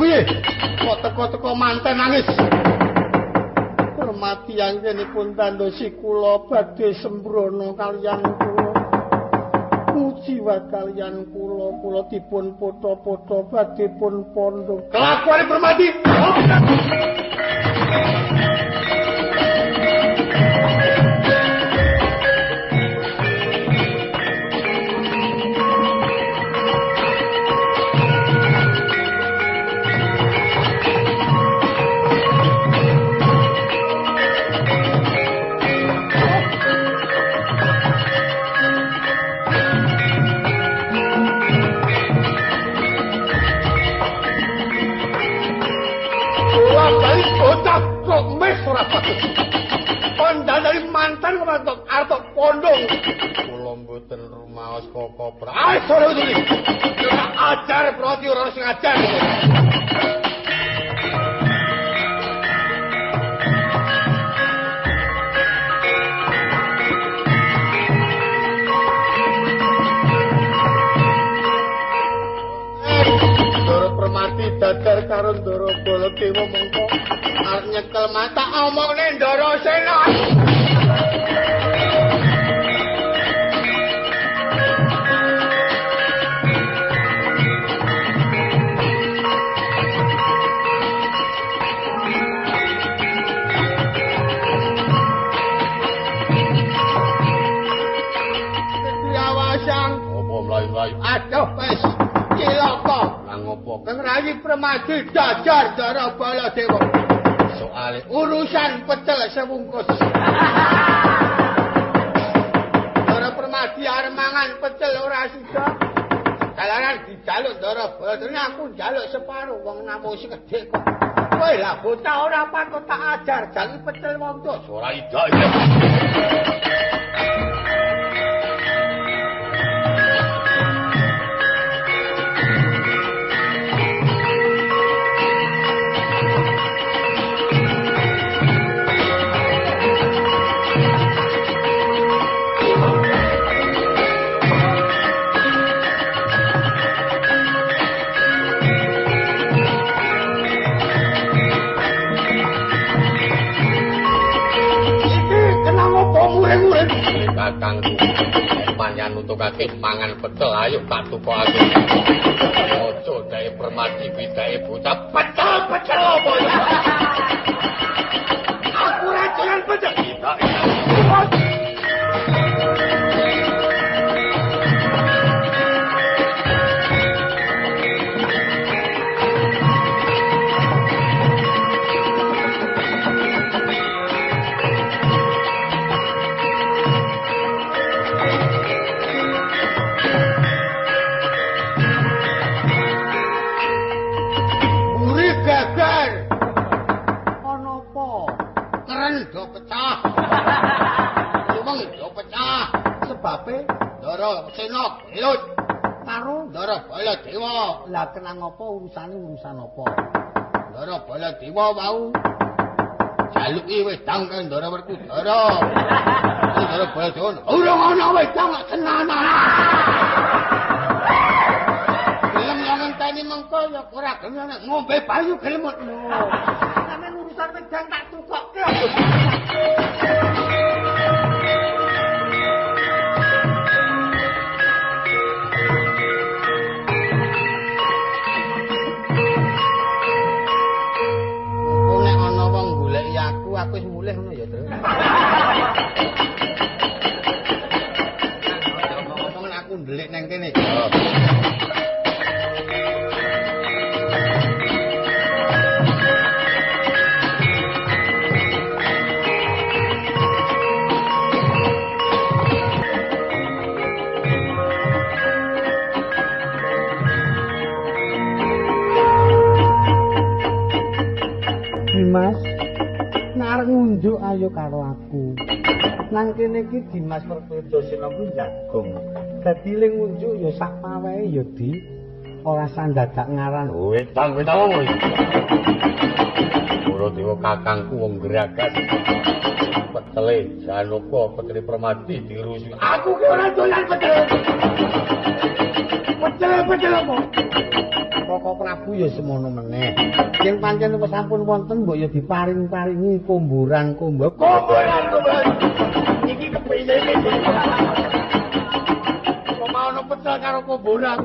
Kepiye? Kok teko-teko manten nangis. Permati anggenipun tandosi kula badhe sembrono kaliyan kula. Mujiwa kaliyan kula, kula dipun potho-potho badhe pun pondhong. Kelakuane Permati. Dari mantan kemantok artok pondong. Kula mboten rumaos koko. Ah, sore iki. Ora ajar proti ora sing ajar. Ndoro Permati dadar karo Ndoro Baladewa mongko arep nyekel mata omongne Ndoro Sena. Aduh wis cilaka. Lah ngopo? Kang Rayi Permati dajar Ndara Baladewa. Soale urusan pecel sewungkus. Ndara Permati arep mangan pecel ora sida. Jalaran dijaluk Ndara Baladewa, aku njaluk separo wong namung sekedhik kok. Kowe lah bocah ora patut tak ajar jaluk pecel wong tuwa. Ora ida iki. Kakangku panjenengan nutukake mangan pecel ayo tak tukokake. Aja dae Permati bidae bocah pecel-pecel apa ya? Aku ora doyan pecel. Sebabe Ndara Sena gelut karo Ndara Baladewa. Lah kenang apa urusane urusan apa? Ndara Baladewa wau jaluki wedang karo Ndara Werkudara. Ndara Baladewa urung ana wedang kok tenanan. Gelem yo ngenteni mengko ya ora gelem nek ngombe banyu gelem. Sampeyan urusan wedang tak tukokke. Aku wis mulih ngono ya, Tru. Ngomong-ngomong aku ndelik nang kene. Dimas, arep ngunjuk ayo karo aku. Nang kene iki Dimas Werkudara kuwi jagung. Dadi le ngunjuk ya sak pawehe ya Di. Ora sandadak ngaran. Wedang wedang opo iki? Baladewa kakangku wong geragas. Petele Janaka, petele Permati dirusuh. Aku ki ora doyan pecel. Pecel-pecel apa? Koko Prabu ya semono meneh. Yen pancen wis sampun wonten mbok ya diparing-paringi komboran kombo. Komboran komboran. Iki kepiye iki? Kok mau ono pecel karo komboran.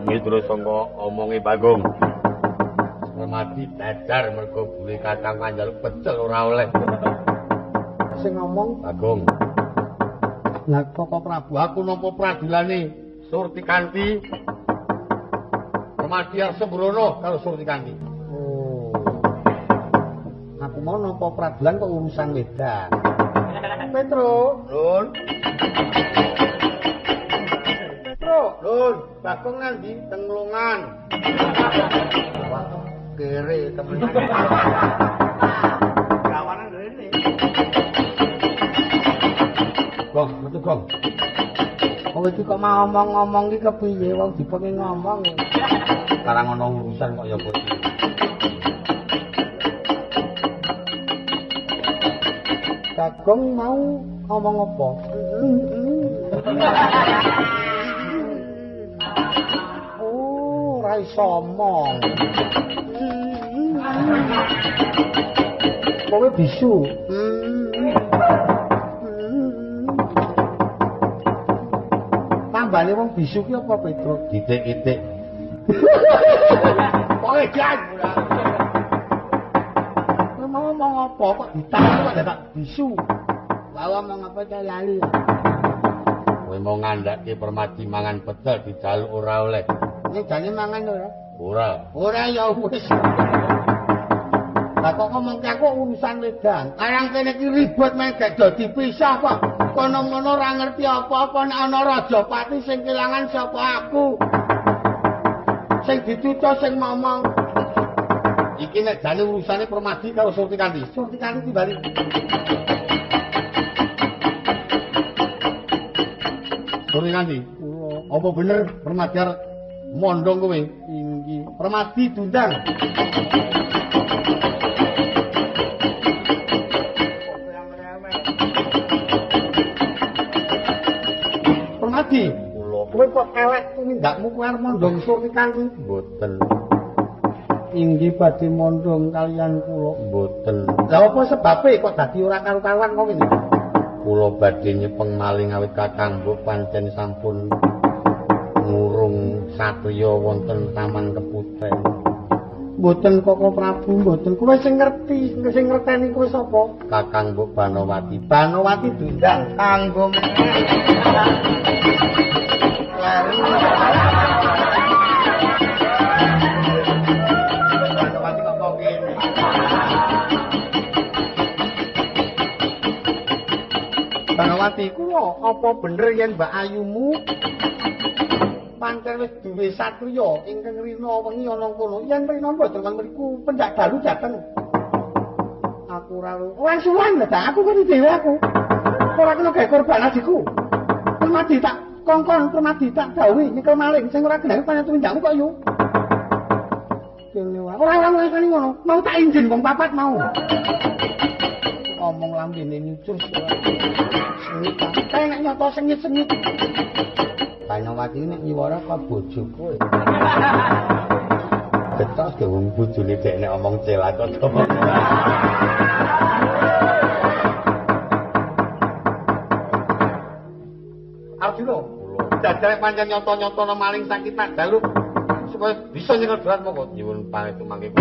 Mitra sangka omonge Bagong. Permadi dadar mergo bule kacang njaluk pecel ora oleh. Sing ngomong Bagong. Lah Koko Prabu aku nampa pradilane Surtikanti. Permadi arep sembrono karo Surtikanti. Oh. Aku mau nampa pradilan kok urusan wedan. Petro, Nun. Petro, Nun, Bagong nandi tenglungan. Wah, kere temenan. Kawanan rene. Gong, metu gong. Kowe iki kok mau ngomong-ngomong iki kepiye wong dipengin ngomong. Karang ana urusan kok ya kok. Bagong mau ngomong apa? Oh, ora iso omong. Kowe bisu. Tambane wong bisu ki apa, Petro? Titik-titik. Kowe jan ora. Kowe mau ngomong apa kok ditakon kok dadak bisu? Lah ngomong apa ta lali. Kowe mau ngandhake Permadi mangan pecel dijaluk ora oleh. Nek jane mangan ora? Ora. Ora ya wis. Lah kok ngomong aku urusan wedang. Karang kene iki ribut men gak do dipisah kok. Kono-kono ora ngerti apa-apa nek ana Rajapati sing kelangan sapa aku. Sing dicuca sing ngomong. Iki nek jane urusane Permadi karo Surtikanti. Surtikanti timbali. Surtikanti, apa bener Permadi arep mondong kowe? Inggih. Permadi diundang. Permadi, kowe kok elek tumindakmu kowe arep mondong Surtikanti? Mboten. Inggih badhe mondong kaliyan kula. Mboten. Lah apa sebabe kok dadi ora karu-karuan kok ngene? Kula badhe nyepeng maling awit Kakang mbok pancen sampun ngurung satriya wonten Taman Keputren. Mboten Koko Prabu, mboten. Kowe sing ngerti, sing ngerteni kowe sapa? Kakang mbok Banowati. Banowati diundang kanggo Banowati kok kok ngene. Banowati kula apa bener yen Mbak Ayumu pancen wis duwe satriya ingkang rina wengi ana kono? Yen rina mboten kon mriku pendak dalu dateng. Aku ora suwan lho, aku kene dhewe aku. Ora kena gawe korban adikku. Permadi tak kongkon, Permadi tak dawuhi nyekel maling sing ora genah pancen tumindakmu kok yo. Kene wae. Ora ora kene ngono. Mau tak injin wong papat mau. Omong lambene nyucur. Sengit. Kae nek nyata sengit-sengit. Banowati nek nyiwara kok bojo kowe. Betos ge wong bojone dek nek omong celat kok. Arjuna, jajal pancen nyata-nyata maling sakit tak jaluk supaya bisa nyekel berat monggo nyuwun pangestu mangke.